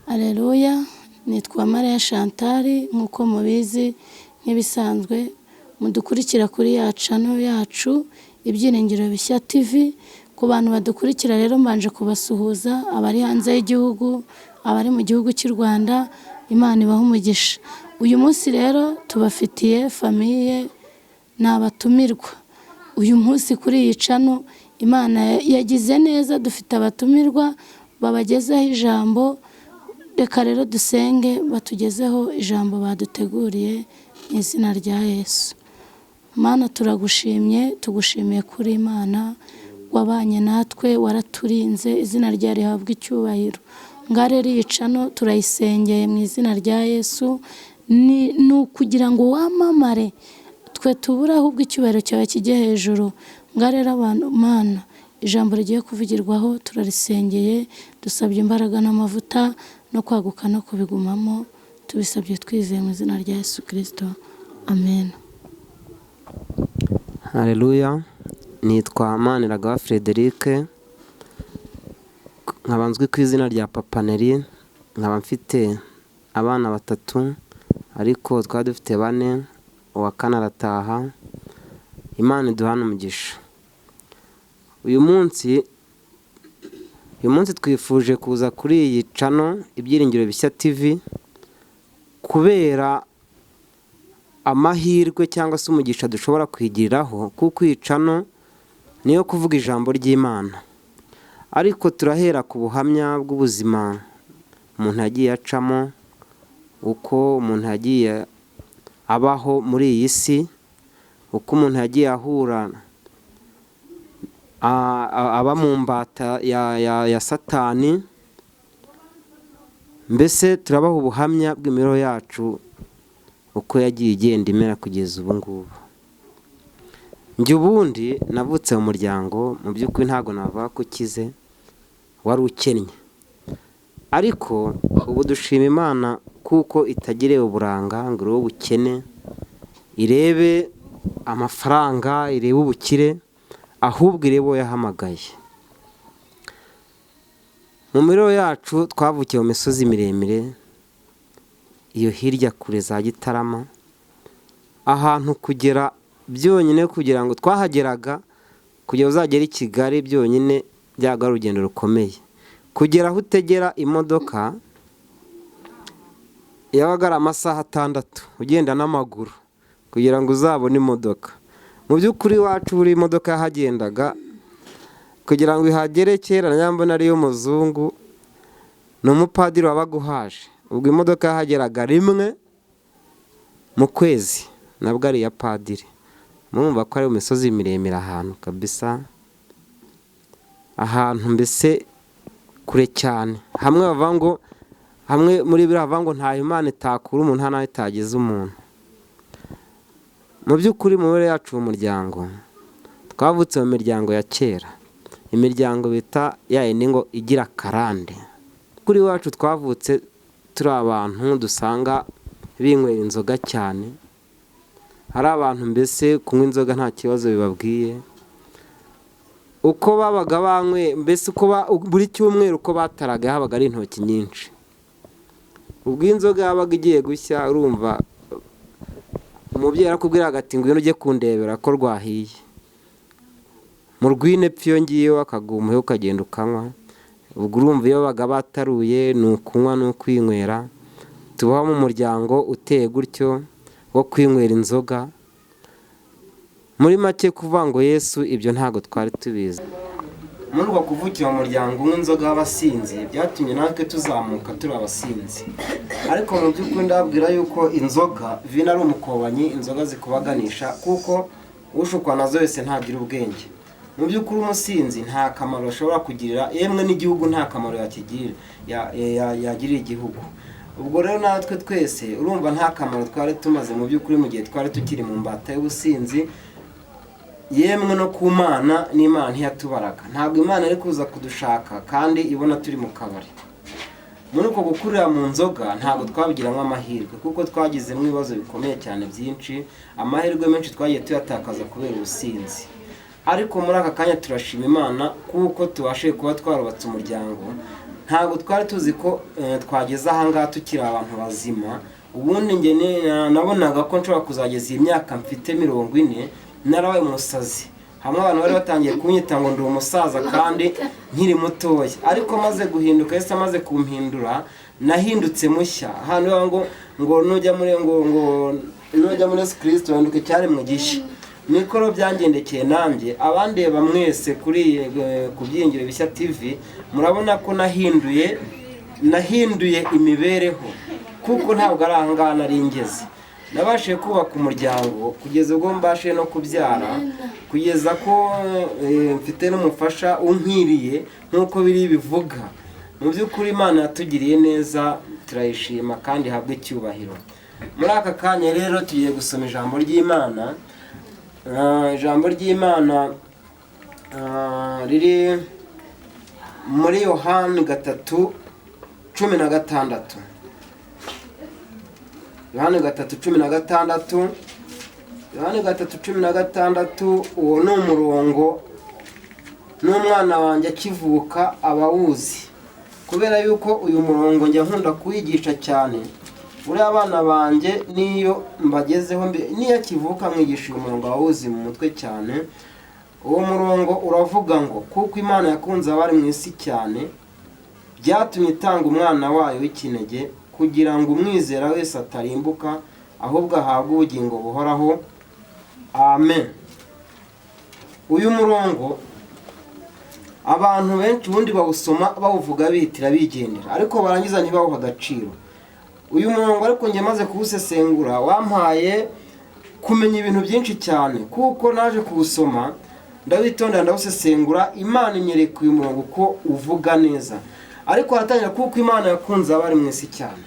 Aleluya, nitwa Mariya Chantal nk'uko mubizi. Nk'ibisanzwe mudukurikira kuri ya channel yacu Ibyiringiro Bishya TV. Ku bantu badukurikira rero, mbanje kubasuhuza, abari hanze y'igihugu, abari mu gihugu cy'u Rwanda, Imana ibahe umugisha. Uyu munsi rero tubafitiye famille, ni abatumirwa. Uyu munsi kuri iyi channel Imana yagize neza, dufite abatumirwa babagezeho ijambo. Reka rero dusenge, batugezeho ijambo baduteguriye mu izina rya Yesu. Mana, turagushimye, tugushimiye kuri Imana wabanye natwe, waraturinze, izina ryawe rihabwa icyubahiro. Ngaha rero iyi channel turayisengeye mu izina rya Yesu, ni ukugira ngo wamamare, twe tubure, ahubwo icyubahiro cyawe kijye hejuru. Ngaha rero abantu, Mana, ijambo rigiye kuvugirwaho turarisengeye, dusabye imbaraga n'amavuta no kwaguka no kubigumamo. Tubisabye twizeye mu izina rya Yesu Kirisito, amen. Hareruya, nitwa Maniragaba Frederic, nkaba nzwi ku izina rya Papa Neri, nkaba mfite abana batatu, ariko twari dufite bane, uwa kane arataha. Imana iduhane umugisha. Uyu munsi twifuje kuza kuri iyi channel Ibyiringiro Bishya TV kubera amahirwe cyangwa se umugisha dushobora kwigiriraho, kuko iyi channel niyo kuvuga ijambo ry'Imana. Ariko turahera ku buhamya bw'ubuzima umuntu yagiye acamo, uko umuntu yagiye abaho muri iyi si, uko umuntu yagiye ahura aba mu mbata ya Satani. Mbese turabaha ubuhamya bw'imibereho yacu uko yagiye igenda imera kugeza ubu ngubu. Njye ubundi navutse mu muryango, mu by'ukuri ntabwo navuga ko ukize, wari ukennye, ariko ubu dushima Imana kuko itagireba uburanga ngo irebe ubukene, irebe amafaranga, irebe ubukire, ahubwo irebe uwo yahamagaye. Mu mibereho yacu, twavukiye mu misozi miremire iyo hirya kure za Gitarama, ahantu kugera byonyine, kugira ngo twahageraga, kugira uzagere i Kigali byonyine byabaga ari urugendo rukomeye. Kugera aho utegera imodoka yabaga ari amasaha 6 ugenda n'amaguru kugira ngo uzabone imodoka. Mu by'ukuri iwacu buri imodoka yahagendaga kugira ngo ihagere kera nyambona ariyo muzungu, ni umupadiri wabaga uhaje. Ubwo imodoka yahageraga rimwe mu kwezi, nabwo ari iya padiri. Murumva ko ari mu misozi miremire, ahantu kabisa, ahantu mbese kure cyane. Hamwe bavuga ngo, hamwe muri biriya bavuga ngo nta Imana itakura umuntu, nta n'aho itageza umuntu. Mu by'ukuri mu mibereho yacu mu muryango, twavutse mu miryango ya kera, imiryango bita ya yindi ngo igira karande. Kuri iwacu twavutse turi abantu dusanga binywera inzoga cyane, hari abantu mbese kunywa inzoga nta kibazo bibabwiye. Uko babaga banywe, mbese uko buri cyumweru uko bataraga habaga ari intoki nyinshi. Ubwo inzoga yabaga igiye gushya, urumva umubyeyi arakubwira ati: "Ngwino ujye kundebera ko rwahiye mu rwine." Pfa iyo ngiyo akaguha umuheha, ukagenda ukanywa. Ubwo urumva iyo babaga bataruye ni ukunywa, ni ukwinywera. Tubaho mu muryango uteye gutyo wo kwinywera inzoga. Muri make, kuvuga ngo Yesu, ibyo ntabwo twari tubizi. Muri uko kuvukira mu muryango unywa inzoga w'abasinzi, byatumye natwe tuzamuka turi abasinzi. Ariko mu by'ukuri ndababwira yuko inzoga vino ari umukobanyi, inzoga zikubaganisha, kuko ushukwa nazo wese ntagira ubwenge. Mu by'ukuri umusinzi nta kamaro ashobora kugirira yemwe n'igihugu, nta kamaro yakigirira, yagirira igihugu. Ubwo rero natwe twese urumva nta kamaro twari tumaze mu by'ukuri mu gihe twari tukiri mu mbata y'ubusinzi. Yemwe no ku Mana, n'Imana ntiyatubaraga. Ntabwo Imana iri kuza kudushaka kandi ibona turi mu kabari. Muri uko gukurira mu nzoga ntabwo twabigiramo amahirwe, kuko twagizemo ibibazo bikomeye cyane byinshi. Amahirwe menshi twagiye tuyatakaza kubera ubusinzi. Ariko muri aka kanya turashima Imana kuko tubashije kuba twarubatse umuryango. Ntabwo twari tuzi ko twageze ahangaha tukiri abantu bazima. Ubundi njye nabonaga ko nshobora kuzageza iyi myaka mfite 40 narabaye umusazi. Hamwe abantu bari batangiye kunyita ngo ndi umusaza kandi nkiri mutoya, ariko maze guhinduka, Yesu amaze kumpindura, nahindutse mushya. Hano bivuga ngo nujya muri ngo nujya muri Yesu Kirisito uhinduka icyaremwe gishya. Niko rero byangendekeye nanjye. Abandeba mwese kuri ku Byiringiro Bishya TV, murabona ko nahinduye imibereho, kuko ntabwo ari ahangaha nari ngeze. Nabashije kubaka umuryango kugeza ubwo mbashije no kubyara, kugeza ko mfite n'umufasha unkwiriye nk'uko biri bivuga. Mu by'ukuri Imana yatugiriye neza, turayishima kandi ihabwe icyubahiro. Muri aka kanya rero tugiye gusoma ijambo ry'Imana. Ijambo ry'Imana riri muri Yohani 3:16. Yohani 3:16, Yohani 3:16. Uwo ni umurongo n'umwana wanjye akivuka aba awuzi, kubera yuko uyu murongo njya nkunda kuwigisha cyane. Buriya abana banjye niyo mbagezeho, niyo akivuka mwigisha uyu murongo, awuzi mu mutwe cyane. Uwo murongo uravuga ngo: "Kuko Imana yakunze abari mu isi cyane, byatumye itanga umwana wayo w'ikinege, kugira ngo umwizera wese atarimbuka, ahubwo ahabwe ubugingo buhoraho." Amen. Uyu murongo abantu benshi ubundi bawusoma bawuvuga bihitira bigendera, ariko barangiza ntibawuhe agaciro uyu murongo. Ariko njye maze kuwusesengura, wampaye kumenya ibintu byinshi cyane, kuko naje kuwusoma ndawitondera, ndawusesengura, Imana inyereka uyu murongo uko uvuga neza. Ariko haratangira: "Kuko Imana yakunze abari mu isi cyane."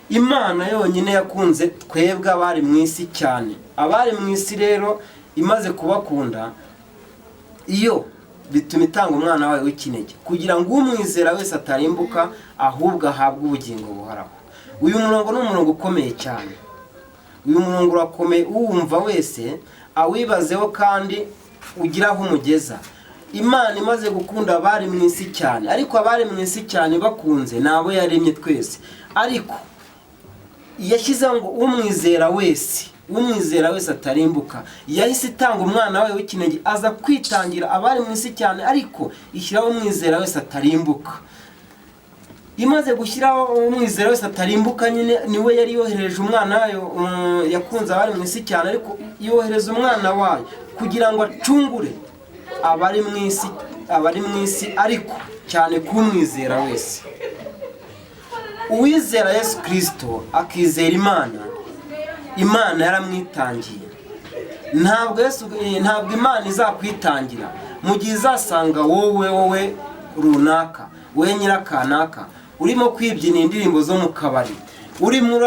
Imana yonyine yakunze twebwe abari mu isi cyane. Abari mu isi rero imaze kubakunda, iyo bituma itanga umwana wayo w'ikinege, kugira ngo umwizera wese atarimbuka, ahubwo ahabwe ubugingo buhoraho. Uyu murongo ni umurongo ukomeye cyane. Uyu murongo urakomeye, uwumva wese awibazeho kandi ugira aho umugeza. Imana imaze gukunda abari mu isi cyane, ariko abari mu isi cyane bakunze ni abo yaremye twese, ariko yashyizeho ngo umwizera wese, umwizera wese atarimbuka. Yahise itanga umwana wayo w'ikinege, aza kwitangira abari mu isi cyane, ariko ishyiraho umwizera wese atarimbuka. Imaze gushyiraho umwizera wese atarimbuka nyine, niwe yari yohereje umwana wayo. Yakunze abari mu isi cyane, ariko yohereza umwana wayo kugira ngo acungure abari mu isi, abari mu isi, ariko cyane k'umwizera wese. Uwizera Yesu Kirisito akizera Imana, Imana yaramwitangiye. Ntabwo Yesu, ntabwo Imana izakwitangira mu gihe izasanga wowe runaka, wowe nyirakanaka, urimo kwibyina indirimbo zo mu kabari, urimo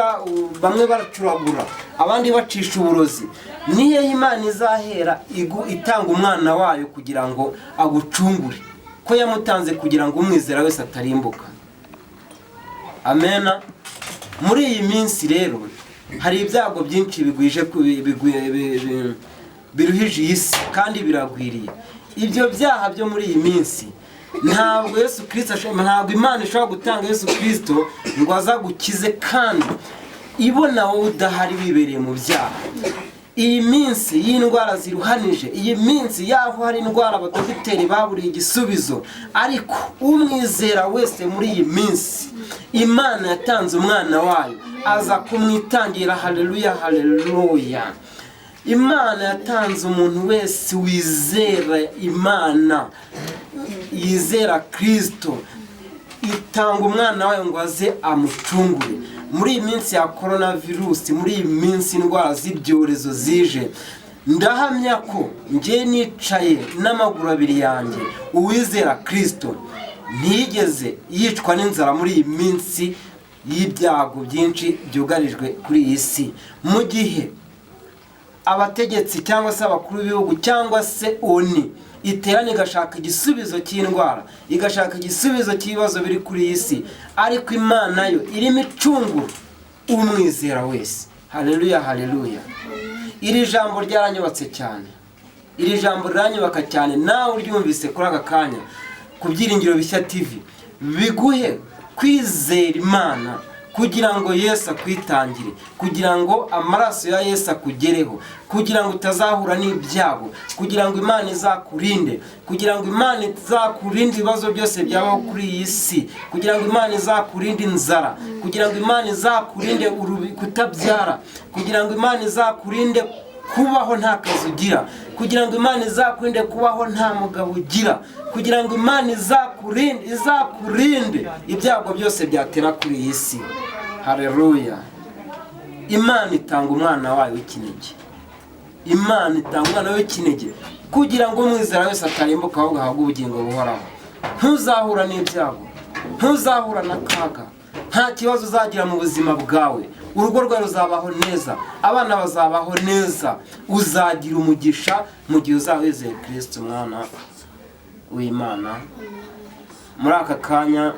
bamwe baracuragura, abandi bacisha uburozi. Niyo Imana izahera itanga umwana wayo kugira ngo agucungure, ko yamutanze kugira ngo umwizera wese atarimbuka. Amena. Muri iyi minsi rero hari ibyago byinshi bigwije biruhije iyi si kandi biragwiriye. Ibyo byaha byo muri iyi minsi, ntabwo Yesu Kirisito ntabwo Imana ishobora gutanga Yesu Kirisito ngo azagukize kandi ibona wowe udahari, wibereye mu byaha. Iyi minsi y'indwara ziruhanije, iyi minsi y'aho hari indwara abadogiteri baburiye igisubizo, ariko umwizera wese muri iyi minsi, Imana yatanze umwana wayo aza kumwitangira. Haleluya, haleluya! Imana yatanze umuntu wese wizera Imana, yizera Kirisito, itanga umwana wayo ngo aze amucungure. Muri iyi minsi ya korona virusi, muri iyi minsi indwara z'ibyorezo zije, ndahamya ko njye nicaye n'amaguru abiri yanjye, uwizera Kirisito ntiyigeze yicwa n'inzara muri iyi minsi y'ibyago byinshi byugarijwe kuri iyi si. Mu gihe abategetsi cyangwa se abakuru b'ibihugu cyangwa se ONU iterana igashaka igisubizo cy'indwara, igashaka igisubizo cy'ibibazo biri kuri iyi si, ariko Imana yo irimo icungura umwizera wese. Haleluya, haleluya! Iri jambo ryaranyubatse cyane, iri jambo riranyubaka cyane. Nawe uryumvise kuri aka kanya ku Byiringiro Bishya TV. Biguhe kwizera Imana kugira ngo Yesu akwitangire, kugira ngo amaraso ya Yesu akugereho, kugira ngo utazahura n'ibyago, kugira ngo Imana izakurinde, kugira ngo Imana izakurinde ibibazo byose byabaho kuri iyi si, kugira ngo Imana izakurinde inzara, kugira ngo Imana izakurinde kutabyara, kugira ngo Imana izakurinde kubaho nta kazi ugira, kugira ngo Imana izakurinde kubaho nta mugabo ugira, kugira ngo Imana izakurinde ibyago byose byatera kuri iyi si. Haleluya! Imana itanga umwana wayo w'ikinege. Imana itanga umwana w'ikinege kugira ngo umwizera wese atarimbuka, ahubwo ahabwe ubugingo buhoraho. Ntuzahura n'ibyago, ntuzahura n'akaga, nta kibazo uzagira mu buzima bwawe. Urugo rwawe ruzabaho neza, abana bazabaho neza, uzagira umugisha mu gihe uzaba wizeye Kirisito umwana w'Imana. Muri aka kanya,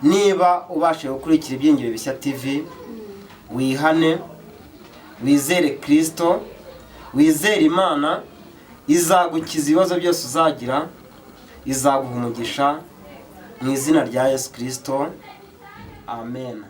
niba ubashije gukurikira Ibyiringiro Bishya TV, wihane, wizere Kirisito, wizere Imana, izagukiza ibibazo byose uzagira, izaguha umugisha mu izina rya Yesu Kirisito. Amen.